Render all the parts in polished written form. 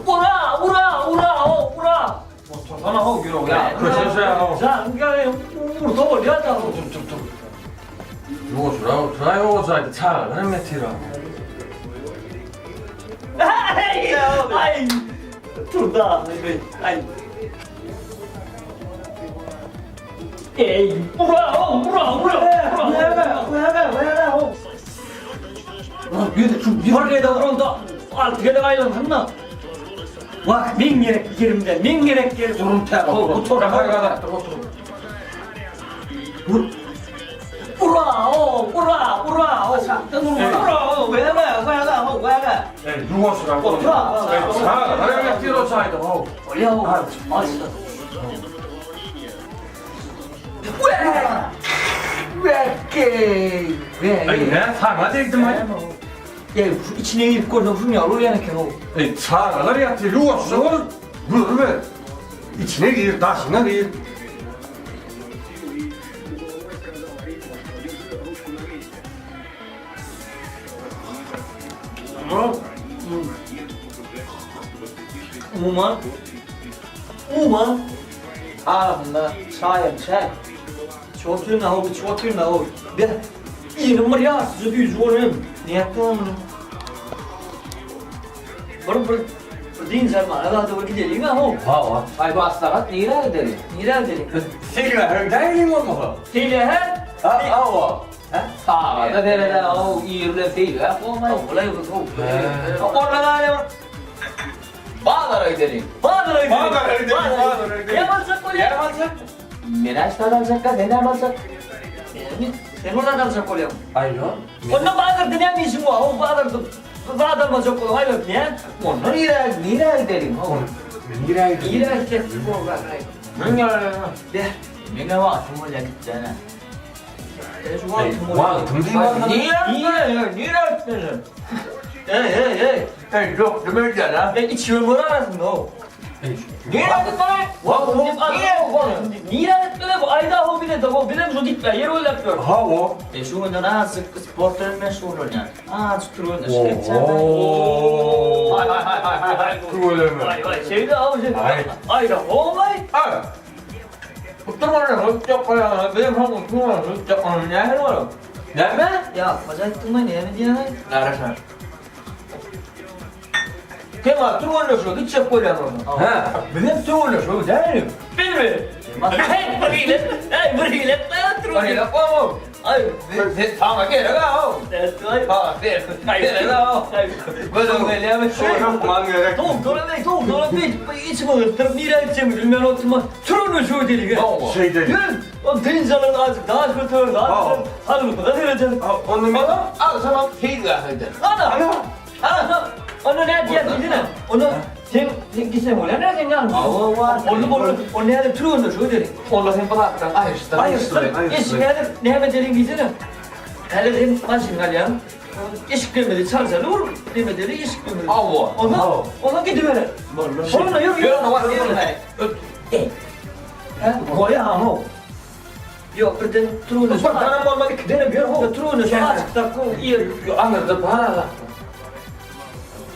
Ura, ura, ura, ho, ura! Otursana ho ýürek ýa. Köşeşe ho. Janyň ýaly ursa bolýar da. Tur tur tur. Ýoşura oturaý o jaýda çagalar hem ýatyr. Ay, tur da, ay. Ey, ura, ho, ura, ura, ura. Näme, näme, ho. Lan şu bir gezek uranda altı gezek aýlansyn da. Wah, men gerek ýerimde, men gerek ýerimde. Durun tä. Ho, bu tor. otur. Vur. Ura, o, ura, ura, o. Ura, o, Näme, näme, ho, näme. Ey, ýuwaşrak Otur. Ey, çagalar hem ýatyr o jaýda ho. Bolýa, o. Aç. Wekey. Ey, ne saňa degdim aý. Ey, şu içine girip görseň şuny ýaly bolýan eken o. Ey, çagalar ýatyr, ýuwaşja bol. Görme. Içine gir, daşyna gir. Umuman. Umuman. Arasynda çaýam çäý. Içip otyryn ho, içip otyryn ho. Bir ýerim bir ýarsyja düýji bolayım. Ne ýapdyň muny? Bir bir bir dynç almaga zada bir gideliň ha ho. Hawa. Aý maslahat nirä gideli? Nirä gideliň? Seýle höňdäýliň bolmasa. Seýle he? Ha, hawa. Sagada derede o ýerle seýle bolmaý. Olay bu ho. Ondan aýry Bazara gideliň. Bazara gidelim. Bazara gidelim, bazara gidelim. Ne alacak bolýar? Ne alacak? Men aşdan aljakka, sen näme aljak? Sen oradan alacak bolýar. Aýlo. Onda bazarda näme işiň bar? O bazarda zat almajak bolup aýlap ne? Ondan nirä, nirä gideliň? Ho. Nirä gidelim? Nirä gitjek bu bazara? Men ýa. Be. Meňe wagtym bolýar gitjene. Şu wagtym Wagtym diýip Nirä gitmeli? Nirä gitmeli? Ey ey ey. Ey, ýok, nime edýän ha? Ben içiyorum var arasında o. Nirä gitmeli? Nirä gitmeli bu? Ayda o bile de o bile şu gitme yer öyle yapıyor. Hawa. E şu günden azıcık sport bilen meşgul bolýan. Azıcık türgenleşik etjän. Oo. Hay hay hay hay hay hay. Tüweleme. Vay vay şeyde o şey. Ay. Ayda o vay. Ay. Oturma lan, yok ya. Benim hanım oturma yok. Ne var? Näme? Ya acayip durma ne mi diyen? Näre Kemal türgenleşiyor, gitjek bolýan onu. He. Bizim türgenleşiyor, däli. Bilmi. Hey bir hile. Hey bir hile. Ay, yapma. Ay. Sen sana gerek ha. Evet ay. Ha, sen. Gerek ha. Gözüm gelýär. Hökman gerek. Tamam doğru değil tamam doğru değil. İçim ıhtırıp nirä gideceğimi bilmem oturma. Türünü şu deli. Şey dedi. Yürü. O dıncaların azıcık daha kötü daha Ha. kötü. Hadi bu kadar vereceğim. Onu men Al sana teyze hadi. Ana! Ana! Onu ne diye bildin Onu sen sen gitsen ola ne sen yani? Awa var. Onu onu onu ne de türünü şu deli. Onda sen bıraktan ayrıştır. Ayrıştır. Eşik ne ne hemen delin gitsene. Hele sen maşın kalyan. Eşik demedi çalsalı vur demedi eşik demedi. Awa. Ona ona gidiver. Onunla yürü yürü. Yürü var yürü. Goya ha o. Yok birden türünü Bir tane olmadı ki denem yürü. şu türünü şu açıkta yer. Anladım para.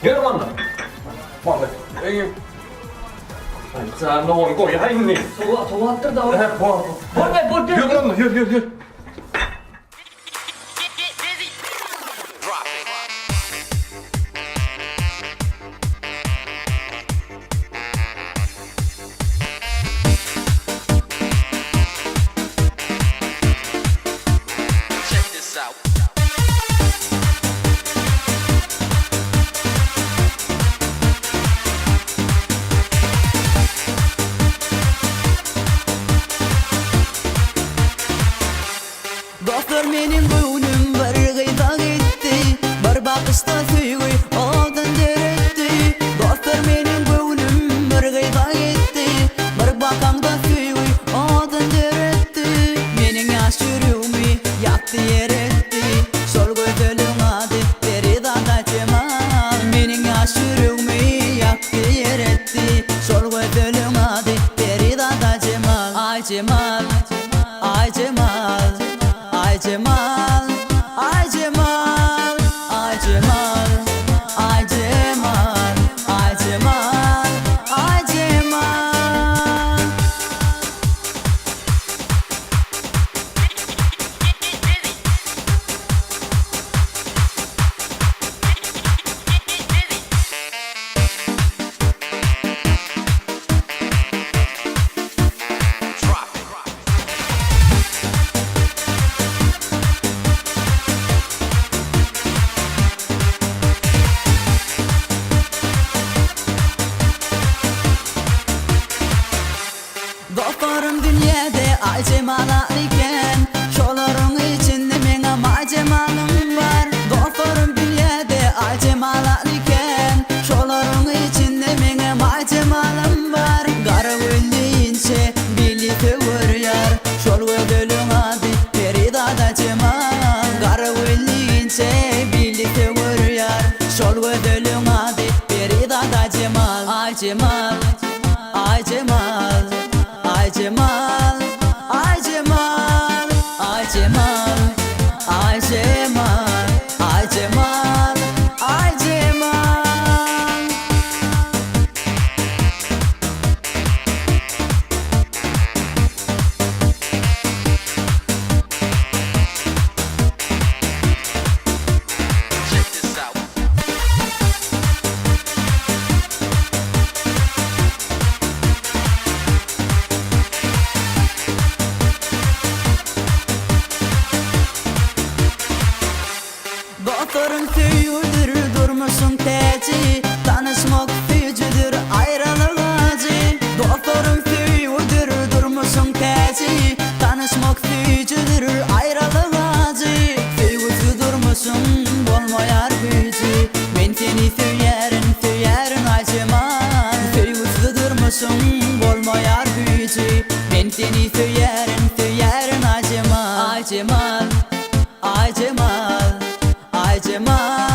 Yürü onda. Muhammed. Ey. Sen ne onu koy haýni. Soğa soğattır da o. He, bu. Bolmay bolmay. Ýör onu, ýör ýör ýör. Check this out. Aycemal, Aycemal, Aycemal, Aycemal, Aycemal, Aycemal, Aycemal, Aycemal. Dostlaryň söýgüdir durmuşyň täji, Tanyşmak süýjüdir aýralyk ajy. Dostlaryň söýgüdir durmuşyň täji, Tanyşmak süýjüdir aýralyk ajy. Söýgüsiz durmuşyň bolmaýar güýji, Men seni söýýärin, söýýärin Aýjemal. Söýgüsiz durmuşyň bolmaýar güýji, Men seni söýýärin, söýýärin Aýjemal. Aýjemal, Aýjemal, Aýjemal.